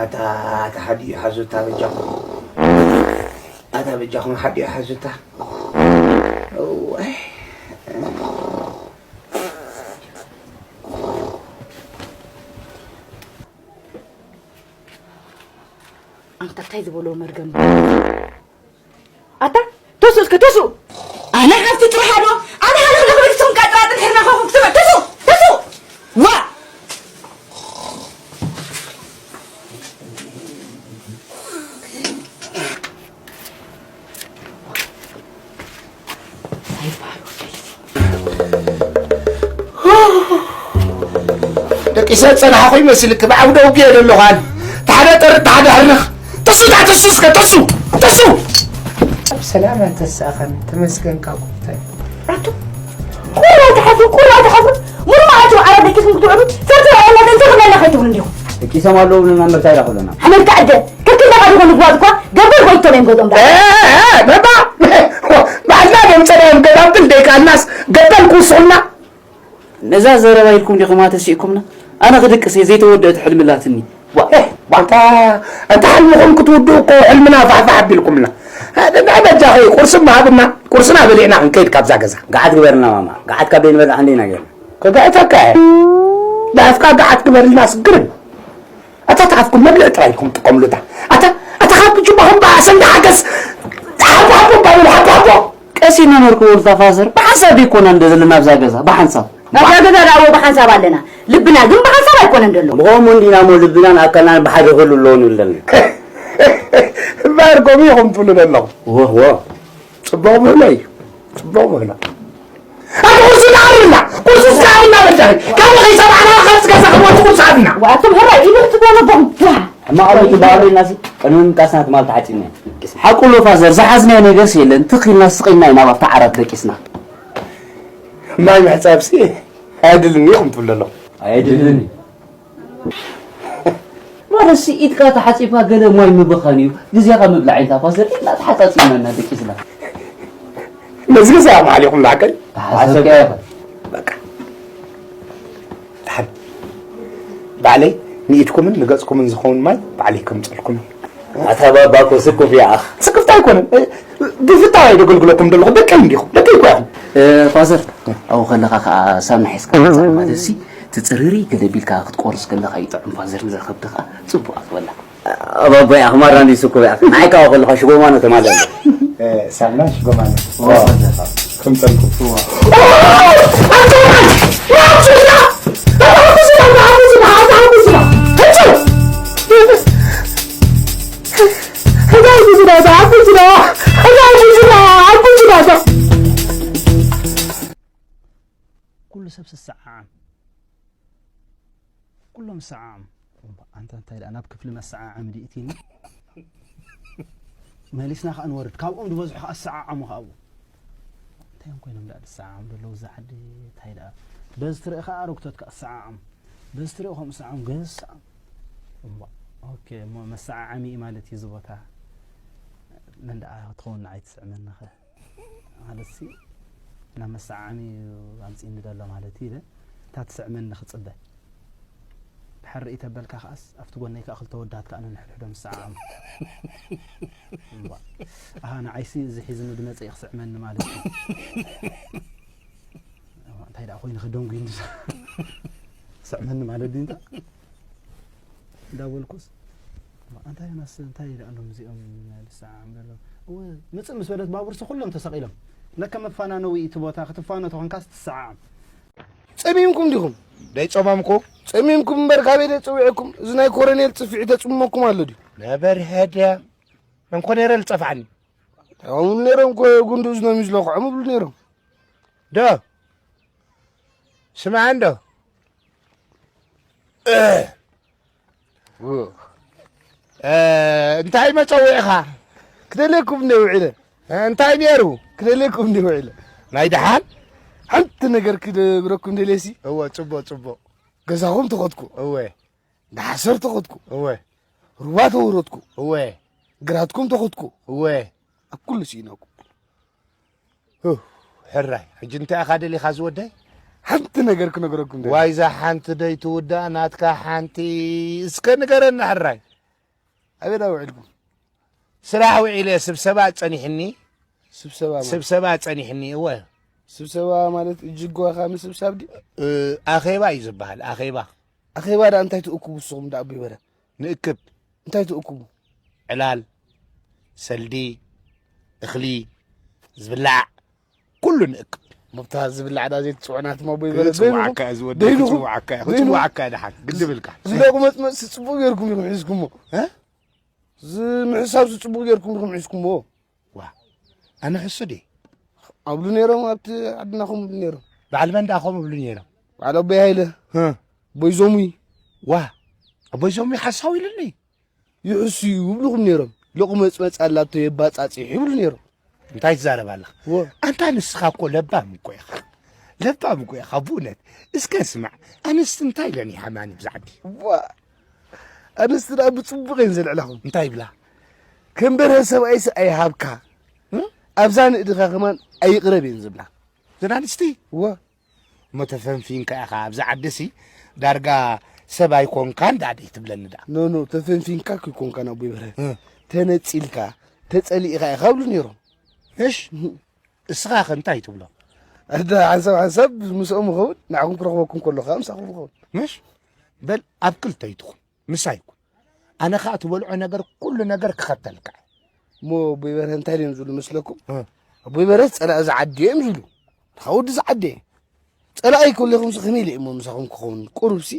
ኣታ፣ ኣታ ሓዲኡ ሓዙታ በጃኹም። ኣታ በጃኹም ሓዲኡ ሓዙታ። እዋይ። ኣንታ እንታይ ዝበሎ መርገም። ኣታ ተሱ እስከ ተሱ። ኣነ ሓፍቲ ጥራሕ ዶ? ኣነ ሃለ ሃለ ክብል ስም ቃጥራ ጥንሕርና ኸኹም ክትበል። ተሱ! ተሱ! ዋ! ደቂሰ ጸናሕኹ ይመስልክ፣ ብዓውደ ውግእ እየ ዘለኹ ኣነ። ተሓደ ጠርጥ፣ ተሓደ ሕርንኽ። ተሱ፣ ተሱ እስከ፣ ተሱ፣ ተሱ። ብሰላም ኣተሳእኸን፣ ተመስገን ካብ ጎይታይ። ኣቱ፣ ቁራ ትሓፍሩ፣ ቁራ ትሓፍሩ። ሙሉ መዓልቲ ኣብ ዓራት ደቂስኩም ክትውዕሉ፣ ፈርፈር ኣላ፣ እንታይ ክብለና ከይትብሉ እንዲኹም? ደቂሶም ኣለዉ ብለና እምበር እንታይ ኢላ ኩለና? ሓመድካ ዕደ፣ ክልክልካ ድኾኑ ግባት እኳ፣ ገበል ጎይቶም እዮም ገዝኦም ዳ። እ፣ እ፣ በባ፣ ባዕልና ደምጸናዮም ገባብል ደይካልናስ፣ ገበል ክውስኹልና። ነዛ ዘረባ ኢልኩም ዲኹም ኣተሲእኩምና? ኣነ ክድቅስ እየ፣ ዘይተወደአት ሕልሚ ኣላትኒ። ዋ፣ ዋ። እታ፣ እታ ሕልምኹም ክትውድኡ እኮ ሕልምና ፋሕፋሕ ኣቢልኩምና። ንዕበ በጃኺ ቁርሲ ምሃብና፣ ቁርስና በሊዕና ክንከይድ ካብዛ ገዛ። ገዓት ግበርልና ማማ፣ ገዓት ካብ ዘይንበልዕ ክንደይና ጌርና? ከገዕተካ እየ። ብኣፍካ ገዓት ግበርልና ስግርን። ኣታ ተኣፍኩም መብልዒ ጥራይ ኢኹም ትጥቀምሉ። እታ፣ ኣታ፣ ኣታ ካብ ጅባኹም ብኣሰንዳ ሓገዝ፣ ሓቦ ሓቦ ባበሉ፣ ሓቦ ሓቦ። ቀስ ኢልና ነርክቦ፣ እታ ፋዘር፣ ብሓንሳብ ደይኮና እንደ ዘለና ኣብዛ ገዛ፣ ብሓንሳብ። ኣብዛ ገዛ ደኣ እዎ ብሓንሳብ ኣለና፣ ልብና ግን ብሓንሳብ ኣይኮነን ዘሎ። ብኸምኡ እንዲና እሞ ልብናን ኣካልናን ብሓደ ክህሉ ኣለዎ ንብል ዘለና። እምበኣር ከምኡ ኢኹም ትብሉ ዘለኹም። ወህ፣ ወህ። ጽቡቕ ምህሎ እዩ። ጽቡቕ ምህሎ። ኣቲ ቁርሲ ትኣርና፣ ቁርሲ ትኣርና በጃኺ። ካብ ከይሰማዕና ካብ ገዛ ክወጽእ ቁርሲ ኣርና። ወኣቱም ሕራይ ኢሉ ክትብሎ ነቦኹም። ዋ። ሕማቕ ኣበይ ትበሃሉ ኢልናሲ፣ ቅድሚ ምቃስና ትማል ተሓጺብና ኢና። ሓቁ ኣሎ ፋዘር፣ ዝሓዝናዮ ነገርሲ የለን። ትኽ ኢልና ስቕ ኢልና ኢና ኣብታ ዓራት ደቂስና። ማይ ምሕጻብሲ ኣየድልን ኢኹም ትብሉ ኣለኹም። ኣየድልን። ማለትሲ ኢድካ ተሓጺብካ ገለ ማይ ምብኻን እዩ፣ ግዜኻ ምብላዕ ኢልካ ፋዘር ኢልና ተሓጻጺብና ኢና ደቂስና። ነዚ ገዛ ኣማዕሊኹም ንዓቀይ? ተሓሰብካ ኢኻ። በቃ። ደሓን። ባዕለይ ንኢድኩምን ንገጽኩምን ዝኸውን ማይ ባዕለይ ከምጸልኩም። ኣታ ባባ እኮ ስኩፍ እያ ኣኽ። ስክፍታ ኣይኮነን። እ፣ ብፍታው እየ ደገልግለኩም ዘለኹ። ደቀይ እንዲኹም። ደቀይ እኮ ኢኹም። እ፣ ፋዘር፣ ኣብኡ ከለኻ ከኣ ሳምና ሒዝካ ምጻእ ማለትሲ፣ ትጽርሪ ገለ ቢልካ ክትቆርስ ከለኻ እዩ ጥዑም ፋዘር፣ ንዛ ከብዲ ከኣ ጽቡቕ ክትበላ። ኣባቦይ ኣኽማራ እንዲ ስኩፍ እያ። ንዓይ ከኣ ከለኻ ሽጎማኖ ተማዘ። እ፣ ሳምና ሽጎማኖ። ዋ። ከምጸልኩም። ዋ። ኩሉ ሰብ ስሰዓዓም። ኩሎም ዝሰዓዓሙ። እምባ፣ ኣንታ እንታይ ደኣ ናብ ክፍሊ መሰዓዓሚ ድዩ እቲኒ? መሊስና ከኣ ንወርድ። ካብኦም ዝበዝሑ ከኣ ዝሰዓዓሙ ከኣ ኣብኡ። እንታይ እዮም ኮይኖም ደኣ ዝሰዓዓሙ ዘለዉ እዛ ዓዲ? እንታይ ደኣ? በዚ ትርኢ ከኣ ኣረግቶት ከኣ ዝሰዓዓሙ። በዚ ትርኢ ከምኡ ዝሰዓዓሙ፣ ገለ ዝሰዓዓሙ። እምባ፣ ኦኬ፣ እሞ መሰዓዓሚ እዩ ማለት እዩ እዚ ቦታ። መን ደኣ ክትኸውን ንዓይ ትስዕመኒ ኸ? ማለትሲ፣ ናብ መሰዓዓሚ ኣምጺእኒ ደሎ ማለት እዩ ኢለ፣ እታ ትስዕመኒ ክጽበ። ድሓር ርእይ ተበልካ ከኣስ፣ ኣብቲ ጎነይ ከኣ ክልተ ወዳት ከኣ ነንሕድሕዶም ይሰዓዓሙ። እምባ። ኣሃ፣ ንዓይሲ እዚ ሒዝኒ ዝመጸ እዩ ክስዕመኒ ማለት እዩ። እዋ፣ እንታይ ደኣ ኮይኑ ከደንጉ እንዲ ስዕመኒ ማለት ድዩ እንታ? እንዳበልኩስ፣ እዋ፣ እንታይ ዮናስ፣ እንታይ ደኣ ኣሎም እዚኦም ዝሰዓዓም ዘለዉ? እወ፣ ምጽእ ምስ በለት ባቡርሲ ኩሎም ተሰቒሎም። ለከ መፋናነዊ እቲ ቦታ ክትፋኖ ተኾንካስ ትሰዓዓም። ጸሚምኩም ዲኹም? ደይጸመምኩ። ጸሚምኩም እምበር ካበይ ደይ ጸዊዐኩም? እዚ ናይ ኮረኔል ጽፍዒ ተጽምመኩም ኣሎ ድዩ? ነበር ሄደ። መን ኮ ነይረ ዝጸፍዓኒ? ተቃውሙ ነይሮም እኮ ጉንዲ እዝኖም እዩ ዝለኽዖም ይብሉ ነይሮም። ዶ? ስምዓ እንዶ። እ፣ እንታይ መጸውዒኻ? ክደልየኩም እንደ ውዒለ። እንታይ ነይሩ? ክደልየኩም እንደ ውዒለ። ናይ ደሓን? ሓንቲ ነገር ክነግረኩም ደልየሲ። እወ፣ ጽቡቕ፣ ጽቡቕ። ገዛኹም ተኸትኩ። እወ። እንዳ ሓሰር ተኸትኩ። እወ። ሩባ ተወረድኩ። እወ። ግራትኩም ተኸትኩ። እወ። ኣብ ኩሉ ስኢነኩም። ኡፍ፣ ሕራይ፣ ሕጂ እንታይ ኢኻ ደሊኻ ዝወደይ? ሓንቲ ነገር ክነግረኩም ደሊ። ዋይ፣ እዛ ሓንቲ ደይ ትውዳእ ናትካ ሓንቲ፣ እስከ ንገረና ሕራይ። ኣበይ ዳ ውዒልኩም? ስራሕ ውዒለ ስብሰባ ጸኒሕኒ። ስብሰባ ማለት ስብሰባ ጸኒሕኒ እወ። ስብሰባ ማለት እጅጓኻ ምስብሳብ ድዩ? እ፣ ኣኼባ እዩ ዝበሃል ኣኼባ። ኣኼባ ዳ እንታይ ትእክቡ ንስኹም ዳ ኣቦይ በረ? ንእክብ እንታይ ትእክቡ? ዕላል፣ ሰልዲ፣ እኽሊ፣ ዝብላዕ ኩሉ ንእክብ። መብታ ዝብላዕ ዳ ዘይትፅውዕናትማ ኣቦይ በረ ክፅውዓካ እዚ ወዲ ደይንኹም- ክፅውዓካ እዩ ደይንኹም- ክፅውዓካ ድሓን ግድብልካ። ዝለቁ መፅመፅ ስፅቡቅ ገይርኩም ኢኹም ሒዝኩሞ እ? ዝምሕሳብ ስፅቡቅ ገይርኩም ኢኹም ሒዝኩሞ ዋ ኣነ ሕሱድ እየ። ኣብሉ ነይሮም ኣብቲ ዓድና ከም ብሉ ነይሮም በዓል መን ደኣ ከምኡ ብሉ ነይሮም። በዓል ኣቦይ ሃይለ እ። ኣቦይ ዞሙይ ዋ ኣቦይ ዞሙይ ሓሳዊ ኢሉኒ። ይሕሱ እዩ ይብሉኹም ነይሮም። ለቁ መፅመፅ ኣላቶ የባፃፂ ይብሉ ነይሮም። እንታይ ትዛረብ ኣለኻ? ወ- ኣንታ ንስኻ እኮ ለባም እኮ ኢኻ። ለባም እኮ ኢኻ ብእውነት። እስከ ስማዕ ኣንስቲ እንታይ ኢለን ይሓማኒ ብዛዕዲ? ዋ ኣንስቲ ደኣ ብፅቡቅ እየን ዘልዕላኹም። እንታይ ይብላ? ከም በርሀ ሰብኣይስ ኣይሃብካ ኣብዛ ንእድኻ ከማን ኣይቅረብ እየን ዝብላ። ዘን ኣንስቲ ወ እሞ ተፈንፊንካ ኢኻ ኣብዚ ዓዲ ሲ ዳርጋ ሰብ ኣይኮንካን ደኣ ደይ ትብለኒ ደኣ። ኖ ኖ ተፈንፊንካ ክይኮንካ ናብ ይበረ እ። ተነፂልካ ተፀሊእኻ ኢኻ ብሉ ነይሮም። እሽ እስኻ ከ እንታይ ትብሎ? ኣደ ሓንሳብ ሓንሳብ ምስኦም ይኸውን ንዓኹም ክረኽበኩም ከሎ ከዓ ምሳኹም ይኸውን። ምሽ በል ኣብ ክልተ ይትኹም ምሳይ ይኩን። ኣነ ከዓ ትበልዖ ነገር ኩሉ ነገር ክኸተልካ እየ። እሞ ኣቦይ በርሀ እንታይ ድዮም ዝብሉ መስለኩም? እ። ኣቦይ በርሀ ፀላኢ ዝዓዲ እዮም ዝብሉ። ንኻ ወዲ ዝዓዲ እየ። ፀላኢ ከለኹም ሲ ከመይ ኢለ እሞ ምሳኹም ክኸውን? ቁሩብ ሲ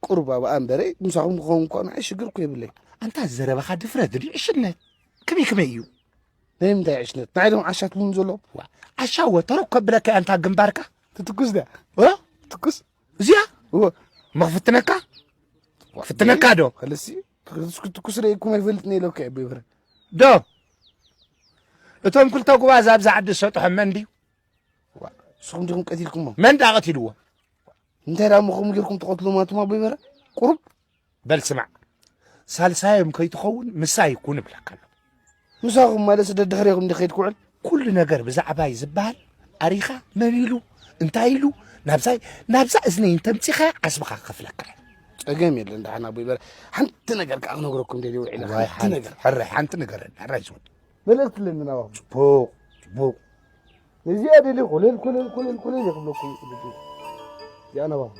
ቁሩብ ኣብኣ እምበረ ምሳኹም ክኸውን እኳ ንዓይ ሽግር እኮ የብለይ። ኣንታ ዘረባኻ ድፍረት ድዩ ዕሽነት? ከመይ ከመይ እዩ? ናይ ምንታይ ዕሽነት? ንዓይ ዶም ዓሻ ትብሉኒ ዘለኹም? ዋ፣ ዓሻ እወ ተረኩ ከብለካ እያ ኣንታ ግንባርካ። ትትኩስ ድያ? እ? ትኩስ? እዚኣ? እወ። መኽፍትነካ? ፍትነካ ዶ? ከለሲ ትኩስ ትኩስ ርኢኩም ኣይፈልጥን ኢለካ እየ ብብረ። ዶ? እቶም ክልተ ጉባዝ ኣብዚ ዓዲ ዝሰጥሖም መን ድዩ? ንስኹም ዲኹም ቀቲልኩሞ? መን ደኣ ቀቲልዎ? እንታይ ደኣ እሞ ከምኡ ጌርኩም ትቐትሎም ኣቱም ኣቦይ በረ? ቁሩብ በል ስማዕ፣ ሳልሳዮም ከይትኸውን ምሳይ ኩን እብለካ ኣለኹ። ምሳኹም ማለትሲ ደድሕሬኹም እንዲ ከይድ ክውዕል? ኩሉ ነገር ብዛዕባይ ዝበሃል ኣሪኻ መን ኢሉ እንታይ ኢሉ ናብዛይ ናብዛ እዝነይ እንተምፂኻያ ዓስብኻ ክኸፍለካ እየ። ጸገም የለን ደሓን ኣቦይ በረ። ሓንቲ ነገር ከዓ ክነግረኩም ደልየ ውዒለ። ዋይ ሓንቲ ሓንቲ ነገር። ሕራይ ሓንቲ ንገረኒ ሕራይ ዝወድ። መልእኽቲ ኣለኒ ናባኹም። ጽቡቕ ጽቡቕ። ነዚኣ ደልየ ኮለል ኮለል ኮለል ኮለል እየ ክብለኩም። እዚኣ ናባኹም።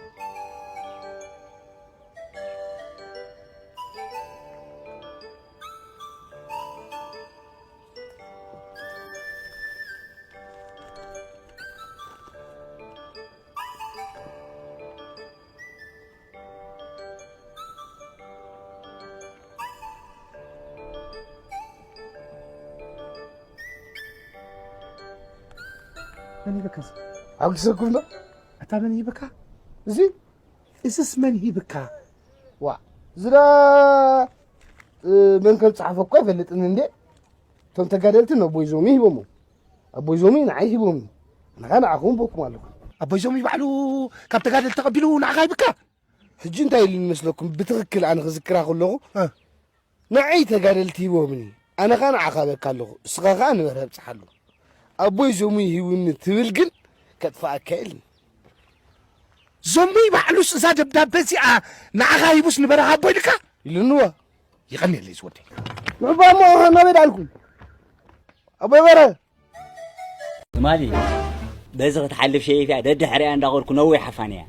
መን ሂበካ እዚ? ሓጒሰኩም ዶ? ኣታ መን ሂበካ? እዚ እዝስ መን ሂብካ? ዋ ዝዳ መን ከም ዝፀሓፈ እኮ ኣይፈልጥን እንዴ። እቶም ተጋደልቲ ነቦይ ዞሚ ሂቦሞ። ኣቦይ ዞሚ ንዓይ ሂቦምኒ። ኣነ ኸዓ ንዓኹም ቦኩም ኣለኹ። ኣቦይ ዞሚ ባዕሉ ካብ ተጋደልቲ ተቐቢሉ ንዓኻ ሂብካ? ሕጂ እንታይ ኢሉኒ መስለኩም? ብትኽክል ኣነ ክዝክራ ከለኹ እ። ንዓይ ተጋደልቲ ሂቦምኒ። ኣነ ኸዓ ንዓኻ በካ ኣለኹ። እስኻ ኸዓ ንበርሀ ብፅሓሉ። ኣቦይ ዞሙይ ሂቡኒ ትብል ግን ከጥፍኣካ ኢልኒ። ዞሙይ ባዕሉስ እዛ ደብዳበ እዚኣ ንዓኻ ሂቡስ ንበረኻ ኣቦይ ኢልካ? ኢሉንዎ። ይቐንየለይ ዝወደይ። ንዕባ እሞ ናበይ ደኣልኩም? ኣቦይ በርሀ ትማሊ በዚ ክትሓልፍ ሸይፍ እያ ደድሕሪኣ እንዳኸድኩ ነዊሕ ሓፋን እያ።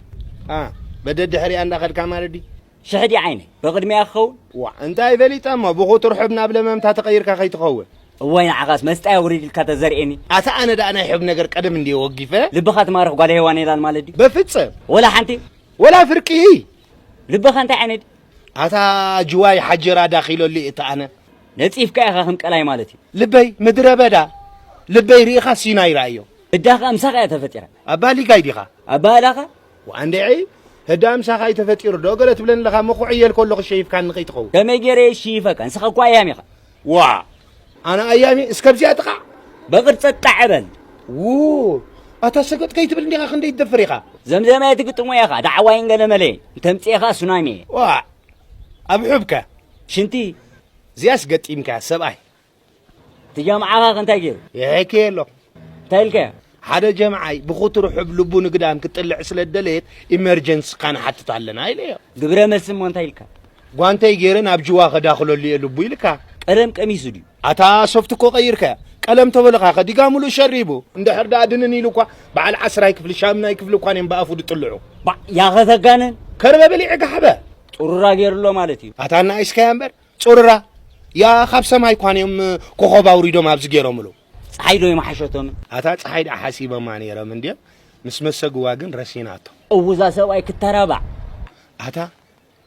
ኣ በደድሕሪኣ እንዳኸድካ ማለት ድዩ? ሽሕ ድዩ ዓይነይ ብቕድሚኣ ክኸውን? ዋእ እንታይ ፈሊጠ እሞ ብኹቱር ሑብ ናብ ለመምታ ተቐይርካ ከይትኸውን። እዋይ ንዓኻስ መስጣይ ኣውሪድ ኢልካ ተዘርእኒ። ኣታ ኣነ ደኣ ናይ ሑብ ነገር ቀደም እንድየ ወጊፈ። ልብኻ ትማርኽ ጓል ሄዋን የላን ማለት ድዩ? በፍጽም። ወላ ሓንቲ? ወላ ፍርቂ። ልብኻ እንታይ ዓይነት ኣታ ጅዋይ ሓጀራ ዳኺለሉ እየ እታ ኣነ። ነጺፍካ ኢኻ ከም ቀላይ ማለት እዩ። ልበይ ምድረ በዳ፣ ልበይ ርኢኻ ሲናይ ረኣዮ። ህዳ ኸኣ ምሳኻ እያ ተፈጢራ። ኣባ ሊጋይ ዲኻ? ኣባ ኣላኻ? ዋንዴዒ፣ ህዳ ምሳኻ እዩ ተፈጢሩ ዶ ገለ ትብለኒ ኣለኻ? እሞ ኩዕየል ከለኹ ሸይፍካኒ ከይትኸውን። ከመይ ገይረ እየ ዝሽይፈካ? ንስኻ እኳ ኣያም ኢኻ። ዋ! ኣነ ኣያም እየ? እስከ ኣብዚኣ ጥቓዕ! ብቕርጸት ጣዕ በል። ው! ኣታ ሰገጥ ከይትብል እንዲኻ ክንደይ ትደፍር ኢኻ? ዘምዘመ ትግጥሞ ኢኻ፣ ዳዕዋይን ገለመለይን። እንተምጽኤ ኸኣ ሱናሚ እየ። ዋእ! ኣብ ሑብከ? ሽንቲ። እዚኣስ ገጢምካያ ሰብኣይ። እቲ ጀምዓኻ ከ እንታይ ገይሩ? ይሕክየ ኣሎ። እንታይ ኢልካዮ? ሓደ ጀምዓይ ብኹቱር ሑብ ልቡ ንግዳም ክትጥልዕ ስለ ዝደለየት ኢመርጀንስኻ ንሓትት ኣለና ኢለዮ። ግብረ መልሲ እሞ እንታይ ኢልካ? ጓንተይ ገይረ ናብ ጅዋ ከዳኽለሉ እየ ልቡ ኢልካ። ቀለም ቀሚሱ ድዩ? ኣታ ሶፍት እኮ ቀይርካያ። ቀለም ተበልኻ ከ ዲጋ ሙሉእ ሸሪቡ። እንድሕር ደኣ ድንን ኢሉ እኳ በዓል ዓስራይ ክፍሊ፣ ሻምናይ ክፍሊ እኳ እዮም ብኣፉ ድጥልዑ። ባ፣ ያኸተጋንን? ከርበ በሊዕ ጋሕበ። ጡሩራ ገይሩሎ ማለት እዩ። ኣታ እናኣይስካያ እምበር፣ ጹሩራ። ያ ካብ ሰማይ እኳ እዮም ኮኾብ ኣውሪዶም ኣብዚ ገይሮምሉ። ፀሓይ ዶ ይመሓሸቶም? ኣታ ፀሓይ ደኣ ሓሲቦማ ነይሮም እንድዮም። ምስ መሰግዋ ግን ረሲናቶ። እውዛ ሰብኣይ ክተራባዕ። ኣታ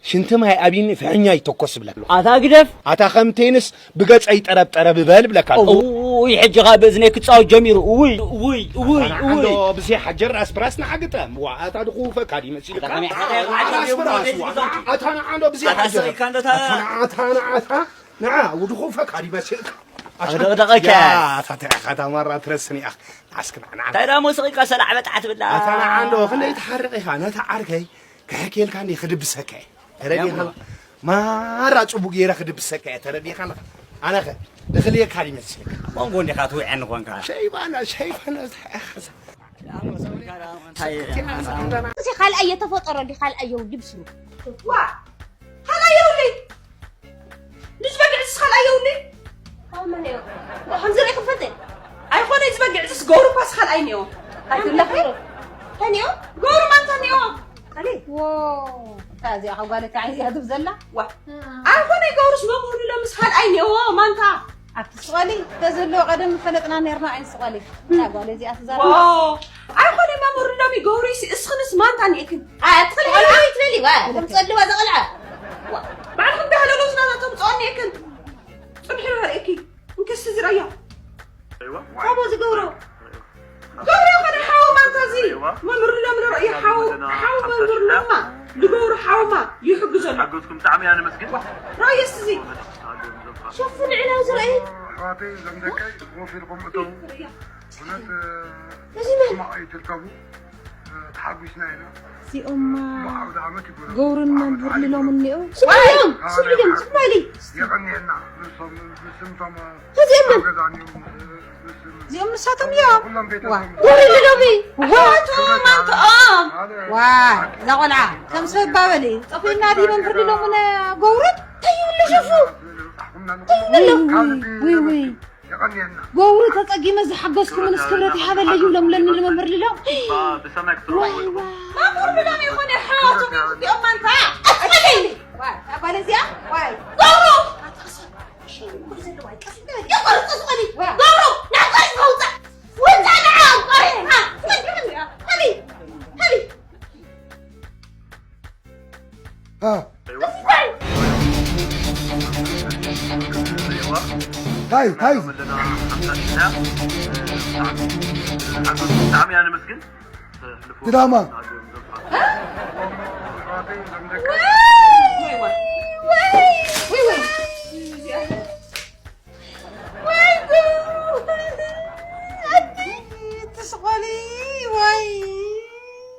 ሽንቲ ማይ ኣብይኒ ፍሕኛ ይተኮስ ብለካ። ኣታ ግደፍ። ኣታ ከም ቴንስ ብገጸይ ጠረብ ጠረብ በል ብለካ። እውይ፣ ሕጂ ኸኣ ብእዝነይ ክጻወት ጀሚሩ። እውይ፣ እውይ፣ እውይ፣ ኣታ ንዓንዶ እውይ። ብዘይ ሓጀር ራስ ብራስ ንዓግጠም። ዋ፣ ኣታ ድኹፈካ ድዩ መሲልካ? ኣታ ከመይ ሓታ ራስ ብራስ፣ ዋ። ኣታ ንዓንዶ ብዘይ ኣታ ሓጀር። ስቕ ኢልካ እንዶ እታ ኣታ ንዓ-፣ ኣታ ንዓ-፣ ኣታ ንዓ፣ ውድኹፈካ ድዩ መሲልካ? ኣታ ኣደቕደቐካ። ያ፣ ኣታ፣ ኣታ፣ ኣታ ማራ ትረስኒ ኣኽ። ኣስክና፣ ንዓ። እንታይ ደኣ ሞስቕ ኢልካ ሰላዕ በጣሕ ትብላ? ኣታ ንዓንዶ፣ ክንደይ ትሓርቕ ኢኻ? ነታ ዓርከይ ክሕኬልካ እንዲ ክድብሰካ እየ። ተረዲኻ? ያሞ። ማራ ጽቡቅ ገይረ ክድብሰካ እየ። ተረዲኻ ኣለኻ? ኣነኸ ንኽልየካ ድዩ መሲልካ? መንጎ እንዲኻ ትውዕኒ ኮንካ። ሸይባና፣ ሸይባና፣ እንታይ ኢኻ? እዚ ካልኣይ የተፈጠረ እንዲ ካልኣይ የውዲ ብስሩ። ዋ! ካልኣይ የውዲ! ንዝበግዕ ዝስ ካልኣይ የውዲ! ከምዚ ርኢኹም ፈልጥ? ኣይኾነ ዝበግዕ ዝስ ገብሩ እኳ ስ ካልኣይ እኒኦ። ኣይትብለኺ? ተኒኦ? ገብሩ ማን ተኒኦ? ኣሊ? ዎ! እታ እዚኣ ኸ ጓል እታ እዚኣ ትብ ዘላ? ዋ! ኣይኾነ ገብሩስ መምህሩ ሎምስ ካልኣይ እኒኦ ማንታ? ኣብቲ ስቐሊ ተዘሎ ቀደም ፈለጥና ነርና ኣይን ስቐሊ። እታ ጓል እዚኣ ትዛረብ። ዎ! ኣይኾነ መምህሩ ሎሚ ገብሩሲ እስኽንስ ማንታ እኒእክን? ኣትኽልዕላ ኣይትበሊ፣ ዋ! ከም ጸልዋ ዘቐልዓ። ዋ! ባዕልኽን ዳህለሎ ዝናታ ተምጽኦ እኒእክን? ጽንሒ ዶ ርእኪ? እንክስ ዝረዮ። ካቦ ዝገብሮ። ገብሮ ኸነ ሓው ማንታ እዚ። መምህር ለምለ ርእዩ ሓው፣ ሓው መምህር ለማ። ዝገብሮ ሓውማ ይሕግዘሉ። ሓገዝኩም ብጣዕሚ እያ ነመስግን። ርእዩ እስቲ እዚ። ሸፍን ዕላው ዝረእዩ። ኣሕዋተይ፣ እዞም ደቀይ ኮፍ ኢልኩም እተው። ርእያ። እውነት፣ እዚ መን? ሕማቕ ኣይትርከቡ። ተሓጒስና ኢና። እዚኦማ ብዓውደ ዓመት ይጎለጉሉ። ገብሩን ብዓመት መምህር በዓል ልሎም ይጎለጉሉ። እኒኦ። ስምዕዮም፣ ስምዕዮም፣ ስምዕሊ። የቐንየልና። ንሶም፣ ንስምቶም እዚኦም መን? ኣብ ገዛ እኒኦም፣ ንስም እዚኦም ንሳቶም እዮም። ኩሎም ቤተሰብ ዋ። ገብሩ ልሎም እዩ። ዋ። ኣቶም ኣቶም። ዋ፣ እዛ ቆልዓ ከም ሰብ ባበሊ። ጠፊእና ድዩ መምህር ልሎም ገብሩን? እንታይ ይብሉ ሸፉ? እንታይ ይብሉ? ውይ፣ ውይ፣ ውይ። የቐንየልና። ገብሩ ተጸጊመ ዝሓገዝኩምንስ ክብረት ይሃበለይ ይብሎም ለኒ ንመምህር ልሎም። ብሰማይ ክትረኽቡ ዋይ፣ ዋይ። መምህር ልሎም ይኹን የሓዋቶም እዮም ክልቲኦም ማንታ። ኣትበለይ። ዋይ፣ ኣባለ እዚኣ? ዋይ። ገብሩ! ገብሩ! ናብታ ውጻእ! ውጻእ ንዓ! ቆሪሕካ! ሃቢ! ሃቢ! ሃቢ! ታይ ታይ ድራማ።